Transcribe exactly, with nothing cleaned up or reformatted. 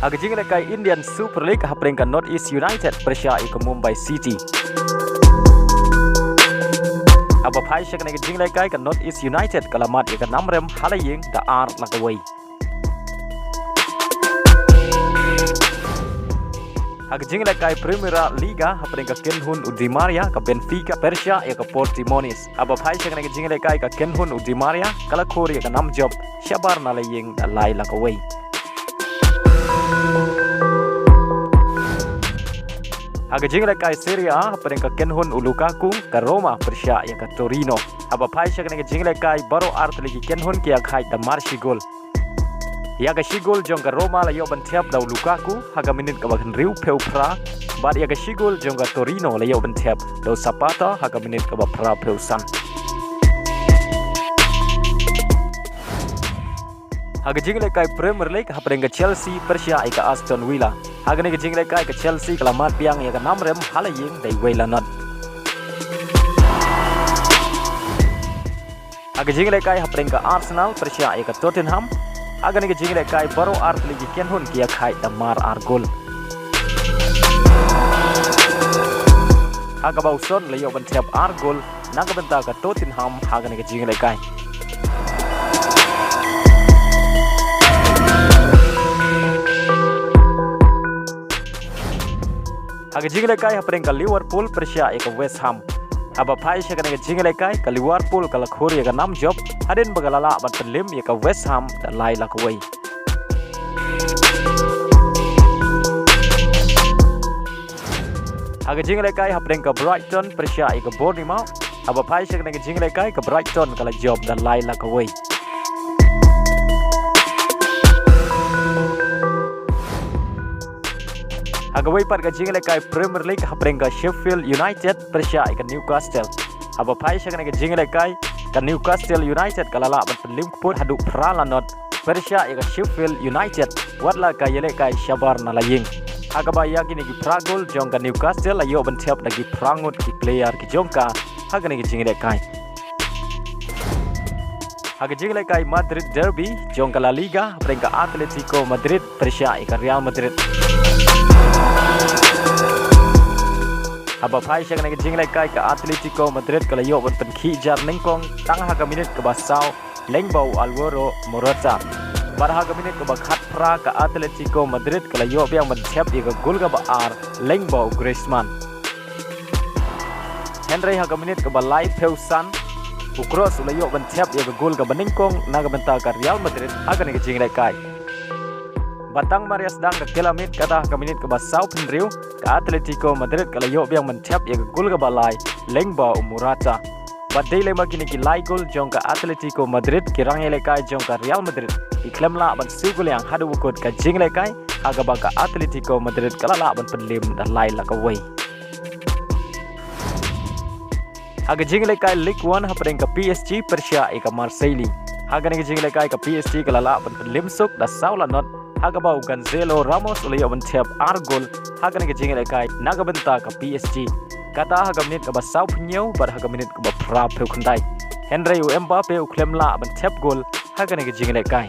Ha ka jinglehkai Indian Super League hapdeng ka North East United pyrshah ïa ka Mumbai City. Haba phai sha kane ka jinglehkai ka North East United ka la mad ïa ka namrem ha la ïing da ar la kawei. Ha ka jinglehkai Primera Liga hapdeng ka kynhun u Di Maria ka Benfica pyrshah ïa ka Portimonense. Haba phai sha kane ka jinglehkai ka kynhun u Di Maria ka la khur ïa ka namjop shabar na la ïing da lai la kawei. Ha ka jinglehkai Serie A hapdeng ka kynhun u Lukaku ka Roma pyrshah ïa ka Torino. Haba phai sha kane ka jinglehkai baroh artylli ki kynhun ki ïakhaid da mar shi gol. Ïa ka shi gol jong ka Roma la ïoh ban thep da u Lukaku ha ka minit kaba hynriewphew phra, bad ïa ka shi gol jong ka Torino la ïoh ban thep da u Zapata ha ka minit kaba phraphew san. Ha ka jinglehkai Premier League hapdeng ka Chelsea pyrshah ïa ka Aston Villa. Ha kane ka jinglehkai ka Chelsea ka la mad biang ïa ka namrem ha la ïing da iwei la nod. Ha ka jinglehkai hapdeng ka Arsenal pyrshah ïa ka Tottenham. Ha kane ka jinglehkai baroh artylli ki kynhun ki ïakhaid da mar ar gol. Ha kaba u Son la ïoh ban thep ar gol na ka bynta ka Tottenham ha kane ka jinglehkai. Ha ka jinglehkai hapdeng ka Liverpool pyrshah ïa ka West Ham. Haba phai sha kane ka jinglehkai ka Liverpool ka la khur ïa ka namjop hadien ba ka la lah ban pynlem ïa ka West Ham da lai la kawei. Ha ka jinglehkai hapdeng ka Brighton pyrshah ïa ka Bournemouth. Haba phai sha kane ka jinglehkai ka Brighton ka la jop da lai la kawei. Ha kawei pat ka jinglehkai Premier League hapdeng ka Sheffield United pyrshah ïa ka Newcastle. Haba phai sha kane ka jinglehkai ka Newcastle United ka la lah ban pynlem kput haduh phra la nod pyrshah ïa ka Sheffield United, wat la ka ïalehkai shabar na la ïing. Ha kaba ïa kine ki phra gol jong ka Newcastle la ïoh ban thep da ki phra ngut ki player ki jong ka ha kane ka jinglehkai. Ha ka jinglehkai Madrid Derby jong ka La Liga hapdeng ka Atletico Madrid pyrshah ïa ka Real Madrid. Haba phai sha kane ka jinglehkai ka Atletico Madrid ka la ïoh ban pynkhih jar nyngkong tang ha ka minit kaba saw lyngba u Alvaro Morata. Bad ha ka minit kaba khatphra ka Atletico Madrid ka la ïoh biang ban thep ïa ka gol kaba ar lyngba u Griezmann. Hynrei ha ka minit kaba laiphew san u Kroos u la ïoh ban thep ïa ka gol kaba nyngkong na ka bynta ka Real Madrid ha kane ka jinglehkai. Bad tang mar ïa sdang ka kylla miet kata ha ka minit kaba sawphew hynriew ka Atletico Madrid ka la ïoh biang ban thep ïa ka gol kaba lai lyngba u Morata. Bad dei lem bad kine ki lai gol jong ka Atletico Madrid ki rangïalehkai jong ka Real Madrid ki khlem lah ban siew kylliang haduh ba kut ka jinglehkai ha kaba ka Atletico Madrid ka la lah ban pynlem da lai la kawei. Ha ka jinglehkai Ligue One hapdeng ka P S G pyrshah ïa ka Marseille. Ha kane ka jinglehkai ka P S G ka la lah ban pynlem suk da saw la nod ha kaba u Gonzalo Ramos u la ïoh ban thep ar gol ha kane ka jinglehkai na ka bynta ka P S G. Kata ha ka minit kaba sawphew hynñiew bad ha ka minit kaba phraphew khyndai. Hynrei u Mbappe u khlem lah ban thep gol ha kane ka jinglehkai.